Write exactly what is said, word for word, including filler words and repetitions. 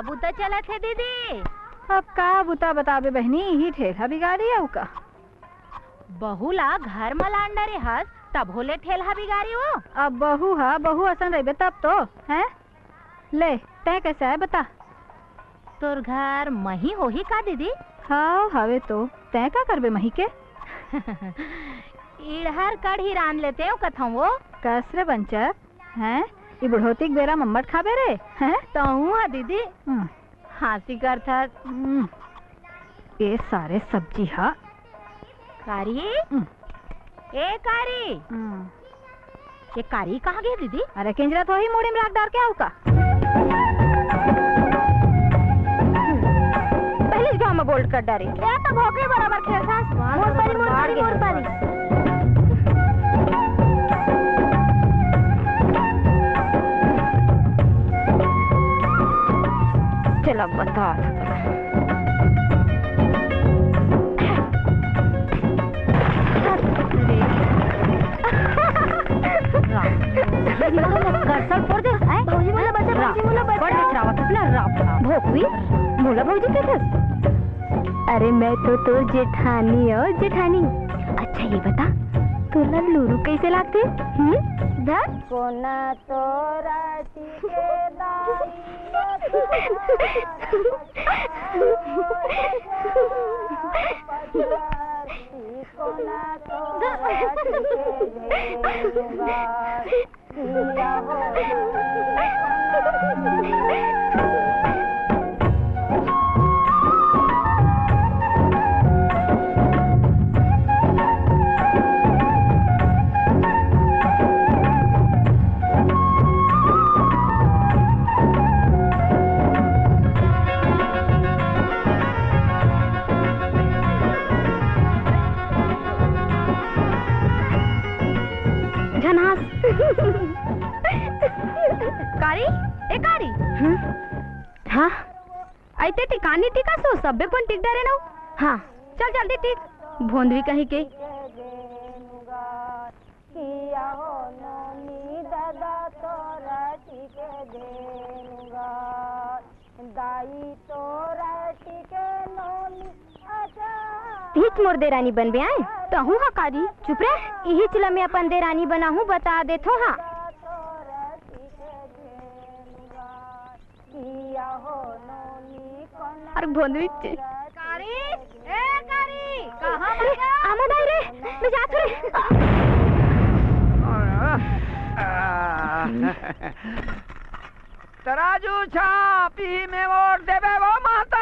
बुता चलत हे दीदी? अब का बुता बताबे बहिनी, इही ठेलहा बिगाड़ी अउ का? बहू ला घर म लान डरे हस, तभो ले ठेलहा बिगाड़ी वो। अब बहू हा बहू असन रहिबे तब तो, हैं? ले, तैं कइसे आय बता? तोर घर मही होही का दीदी? हव, हवे तो। तैं का करबे मही के? इड़हर कढ़ी रांध लेतेंव कथंव वो। कस रे बंचर, हैं? ई बुढ़ौती के बेरा म अम्मट खाबे रे, हैं? तहूं हा दीदी, हम्म। हाँसी करथस। हम्म। ए सारे सब्जी हा। कारी? हम्म। ए कारी! हम्म। ये कारी कहाँ गे दीदी? अरे किंजरत होही, मुड़ी म राख डार के अउ का? पहिली गांव म बोल्ड कर डारे। ए तो भोकरी बराबर खेलथस। मोर परी, मोर परी, मोर परी। चल अब बता। करसल फोड़ दे, हैं? भौजी मोला बचा, भौजी मोला बचा। बड़ बिछरावत हस ना, राम, राम। भोकवी, मोला भौजी कहिथस? अरे मैं तो तोर जेठानी अउ जेठानी। अच्छा ये बता, तोला लुरु कइसे लागथे? हम्म? धर। कोना तोरा टिके दाई, कोना तोरा टिके झन हाँस। कारी, ए कारी। हम्म? हाँ? अइते टिकानी टिका सो, सब्बे पन टिक डरे नव। हाँ। चल जल्दी टिक। भोंदवी कहीं के। इहीच मोर देरानी बनबे आय? तहूँ हा कारी? चुप रे, इहीच ला मैं अपन देरानी बनाहूँ, बता देथों हा। अरे भोंदवी चे। कारी, ए कारी, कहाँ अरे, भागा? आमद आय रे, मैं जात हूँ रे। तराजू छाप, इही में वोट देबे वो माता।